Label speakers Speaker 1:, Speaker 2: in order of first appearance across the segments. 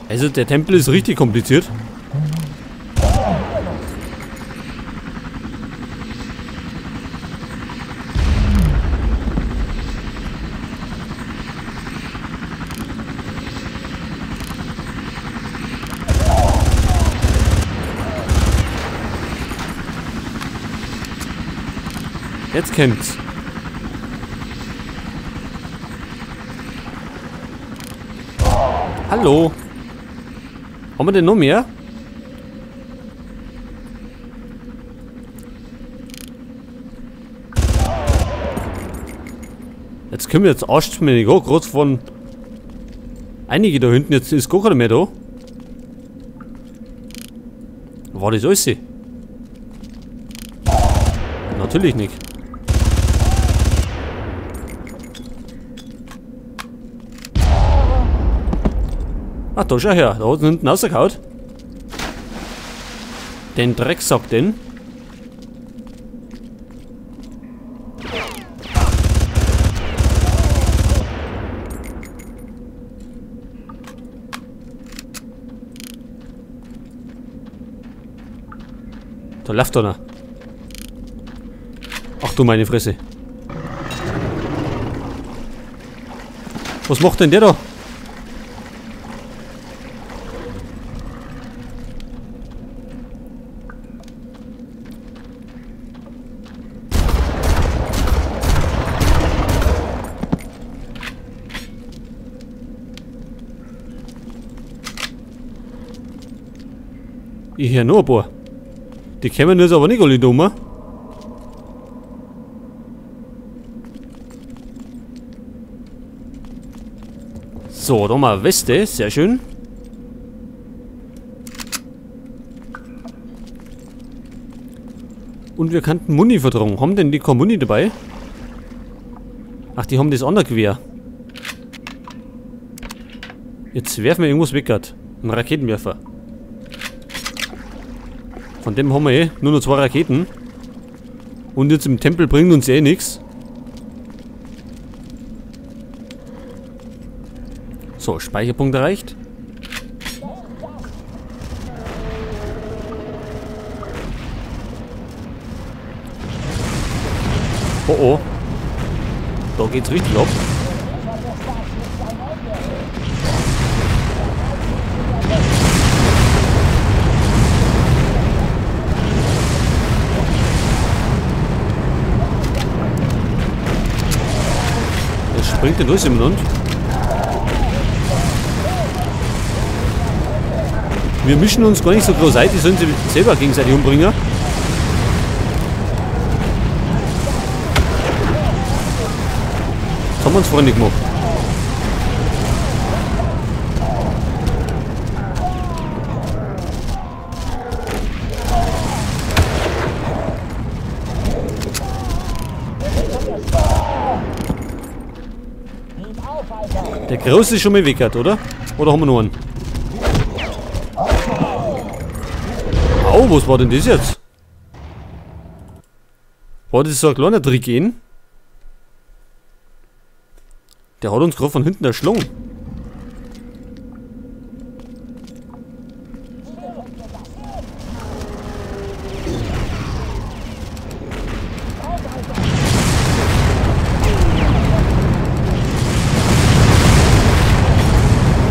Speaker 1: Also der Tempel ist richtig kompliziert. Jetzt kommt's. Hallo. Haben wir denn noch mehr? Jetzt können wir jetzt Arsch mir nicht gerade von einige da hinten, jetzt ist gar keiner mehr da. War das alles? Natürlich nicht. Ach, da schau her, da hat es hinten rausgehauen. Den Drecksack, den. Da läuft einer. Ach du meine Fresse. Was macht denn der da? Ich höre noch ein paar. Die kommen jetzt aber nicht alle dumm. So, da haben wir eine Weste, sehr schön. Und wir könnten Muni vertragen. Haben denn die keine Muni dabei? Ach, die haben das andere Gewehr. Jetzt werfen wir irgendwas weg grad. Ein Raketenwerfer. Von dem haben wir eh nur noch 2 Raketen. Und jetzt im Tempel bringt uns eh nichts. So, Speicherpunkt erreicht. Oh oh. Da geht's richtig ab. Was springt denn durch im Mund? Wir mischen uns gar nicht so groß ein, die sollen sie selber gegenseitig umbringen. Das haben wir uns Freunde gemacht. Der Große ist schon mal weg, oder? Oder haben wir noch einen? Au, was war denn das jetzt? War das so ein kleiner Trick? Der hat uns gerade von hinten erschlagen.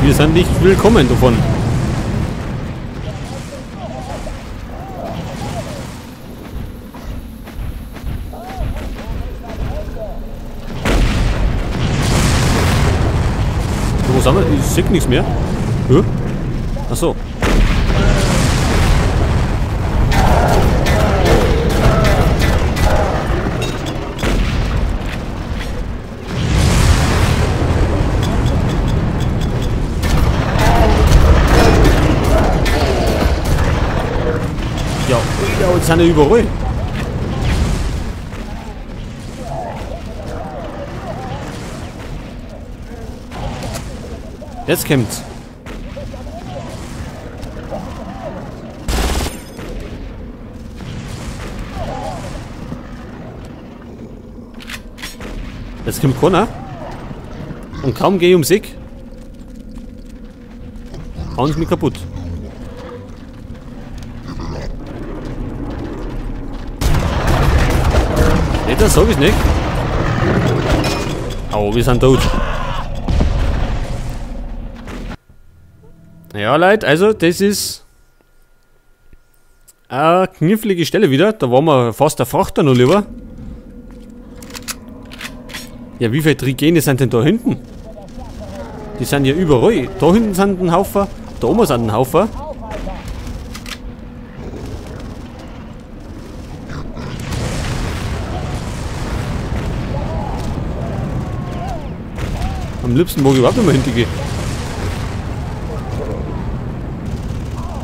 Speaker 1: Wir sind nicht willkommen davon. Wo sind wir? Ich sehe nichts mehr. Hä? Ach so. Ja, jetzt sind ja überall. Jetzt kommt's. Jetzt kommt keiner. Und kaum gehe ich ums Eck, Hauen sie mich kaputt. Nee, das sag ich nicht. Au, wir sind tot. Ja, Leute, also das ist eine knifflige Stelle wieder. Da waren wir fast der Frachter noch lieber. Ja, wie viele Trigene sind denn da hinten? Die sind ja überall. Da hinten sind ein Haufen, da oben sind ein Haufen. Am liebsten mag ich überhaupt nicht mehr hintergehen.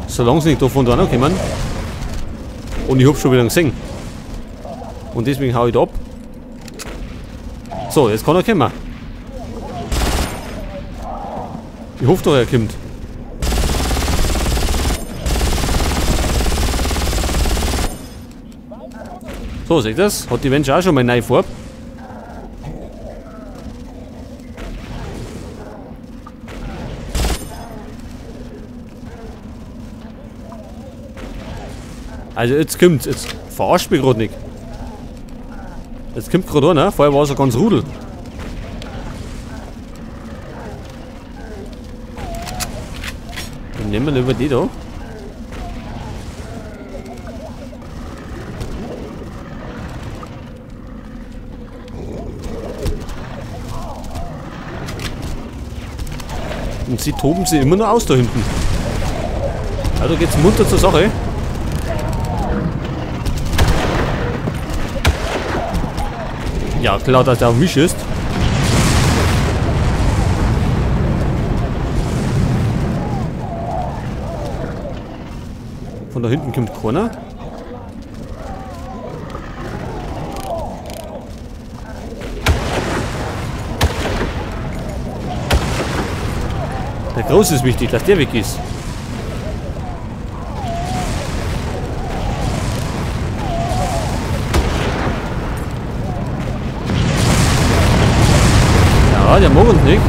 Speaker 1: Solange sie nicht da von da kommen. Und ich hab schon wieder gesehen. Und deswegen hau ich da ab. So, jetzt kann er kommen. Ich hoffe doch, er kommt. So, seht ihr das? Hat die Mensch auch schon mal neue Farbe. Also jetzt kommt's, jetzt verarscht mich gerade nicht. Jetzt kommt gerade einer, vorher war es ein ganz Rudel. Dann nehmen wir lieber die da. Und sie toben sie immer noch aus da hinten. Also geht's munter zur Sache. Ja, klar, dass der auf mich ist. Von da hinten kommt keiner. Der Große ist wichtig, dass der weg ist. Ja, der mag uns nicht.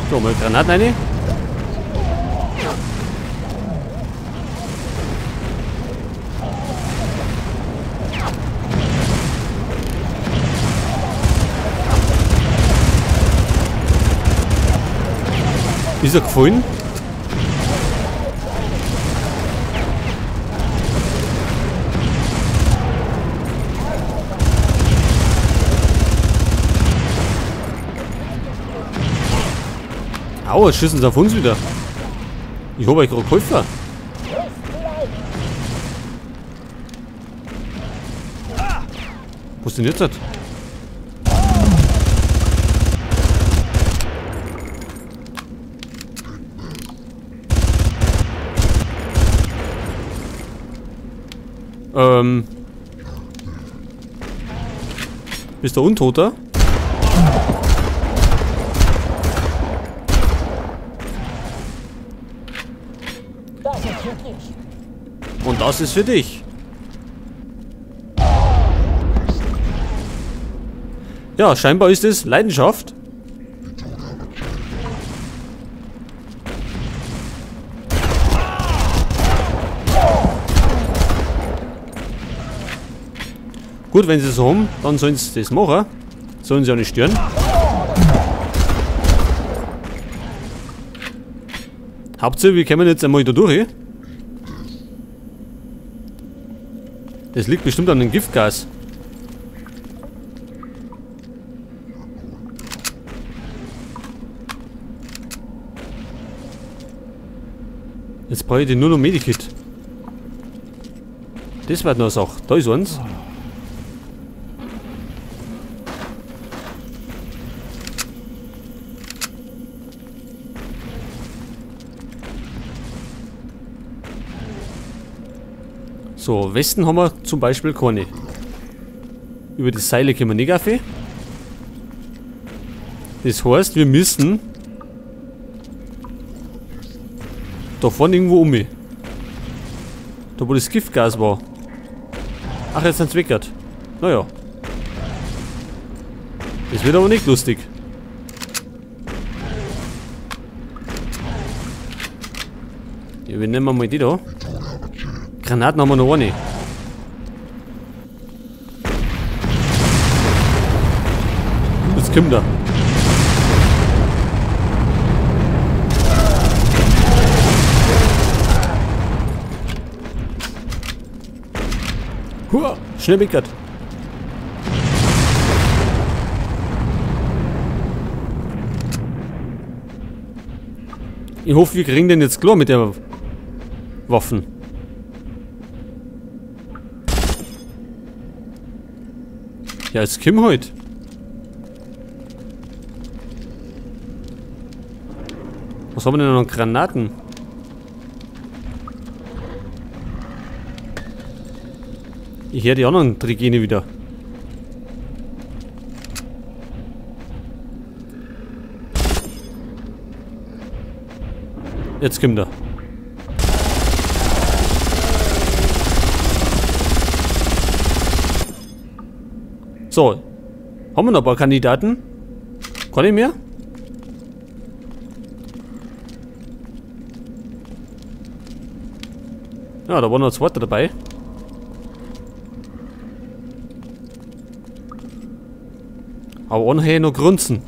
Speaker 1: So, mal Granaten rein. Ist er gefallen? Aua, schießen sie auf uns wieder. Ich hab euch gerade geholfen. Was denn jetzt? Bist du Untoter?
Speaker 2: Das ist für dich.
Speaker 1: Und das ist für dich. Ja, scheinbar ist es Leidenschaft. Gut, wenn sie es so haben, dann sollen sie das machen. Sollen sie auch nicht stören. Hauptsache, wir kommen jetzt einmal da durch. Das liegt bestimmt an dem Giftgas. Jetzt brauche ich nur noch Medikit. Das wird noch eine Sache. Da ist eins. So, Westen haben wir zum Beispiel keine. Über die Seile können wir nicht auf. Das heißt, wir müssen da vorne irgendwo um. Da wo das Giftgas war. Ach, jetzt sind's weggert. Naja. Das wird aber nicht lustig. Ja, wir nehmen mal die da. Granaten haben wir noch eine. Jetzt kommt er. Hua, schnell weggert. Ich hoffe, wir kriegen den jetzt klar mit der Waffen. Ja, jetzt komm halt. Was haben wir denn noch? Granaten? Ich höre die anderen Trigene wieder. Jetzt kommt er. So. Haben wir noch ein paar Kandidaten? Kann ich mehr? Ja, da war noch ein zweiter dabei. Aber einen hätte ich noch grunzen.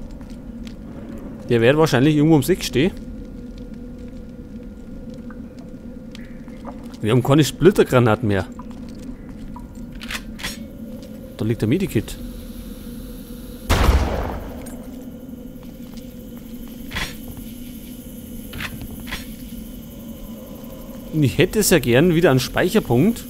Speaker 1: Der wird wahrscheinlich irgendwo ums Eck stehen. Wir haben keine Splittergranaten mehr. Da liegt der Medikit. Und ich hätte es ja gern wieder einen Speicherpunkt.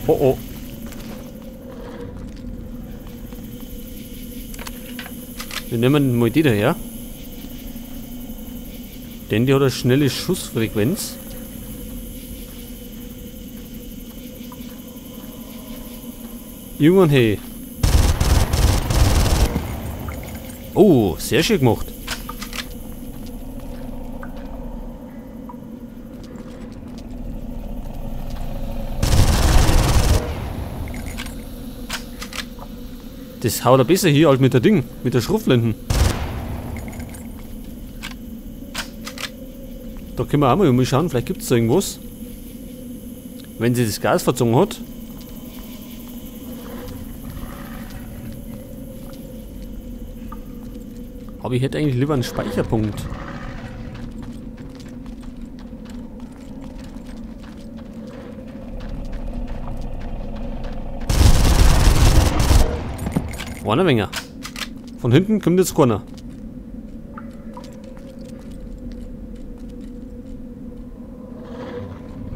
Speaker 1: Oh oh. Wir nehmen mal die daher. Denn die hat eine schnelle Schussfrequenz. Irgendwann, hey. Oh, sehr schön gemacht. Das haut er besser hier als mit der Ding, mit der Schrotflinten. Da können wir auch mal schauen, vielleicht gibt es da irgendwas. Wenn sie das Gas verzogen hat. Aber ich hätte eigentlich lieber einen Speicherpunkt. Einer wenger. Von hinten kommt jetzt keiner.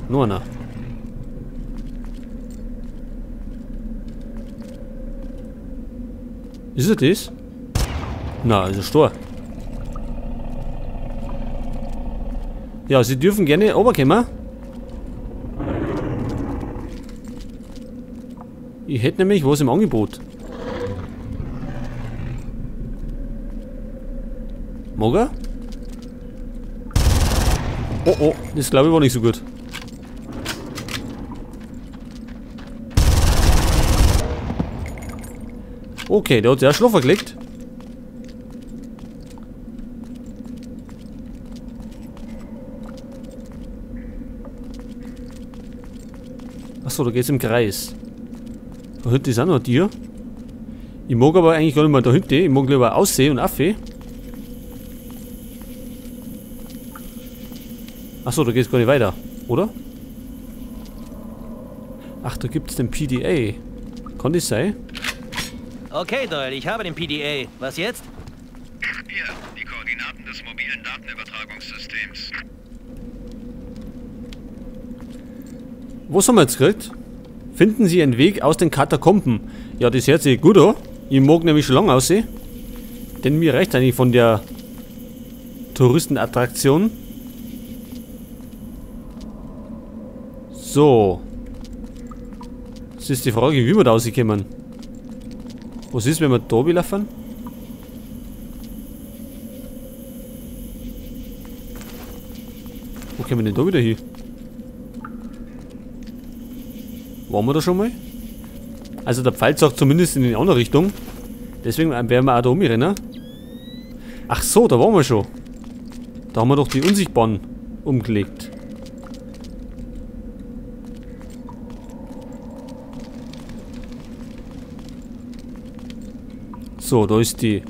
Speaker 1: Nur einer. Ist er das? Na, ist er stor. Ja, Sie dürfen gerne runterkommen. Ich hätte nämlich was im Angebot. Mag er? Oh oh, das glaube ich war nicht so gut. Okay, der hat sich auch schlafen gelegt. Achso, da geht's im Kreis. Da hinten ist auch noch ein Tier. Ich mag aber eigentlich gar nicht mehr da hinten. Ich mag lieber aussehen und Affe. Achso, da geht's gar nicht weiter, oder? Ach, da gibt's den PDA. Kann das sein?
Speaker 3: Okay, Doyle, ich habe den PDA. Was jetzt?
Speaker 4: Hier, die Koordinaten des mobilen Datenübertragungssystems.
Speaker 1: Was haben wir jetzt gekriegt? Finden Sie einen Weg aus den Katakomben. Ja, das hört sich gut an. Ich mag nämlich schon lange aussehen. Denn mir reicht eigentlich von der Touristenattraktion. So. Das ist die Frage, wie wir da rauskommen. Was ist, wenn wir da laufen? Wo kommen wir denn da wieder hin? Waren wir da schon mal? Also der Pfeil zeigt zumindest in die andere Richtung. Deswegen werden wir auch da umrennen. Ach so, da waren wir schon. Da haben wir doch die Unsichtbaren umgelegt. So, da ist die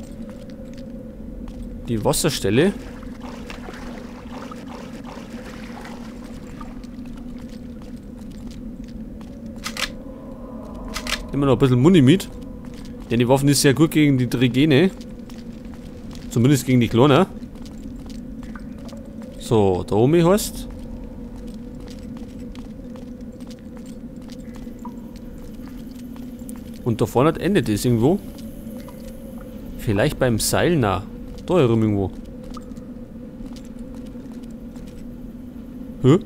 Speaker 1: Wasserstelle. Immer noch ein bisschen Muni mit. Denn die Waffen ist sehr gut gegen die Trigene. Zumindest gegen die Kloner. So, da oben heißt. Und da vorne endet es irgendwo. Vielleicht beim Seil, na. Da herum irgendwo. Hä?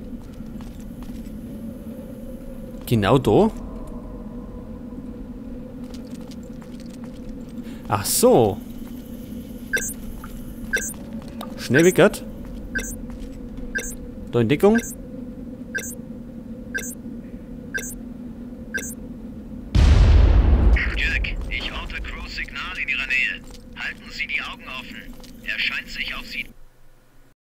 Speaker 1: Genau da? Ach so. Schnell weg, grad. Da in Deckung.
Speaker 4: Jack, ich orte Crows Signal in Ihrer Nähe. Halten Sie die Augen offen. Er scheint sich auf Sie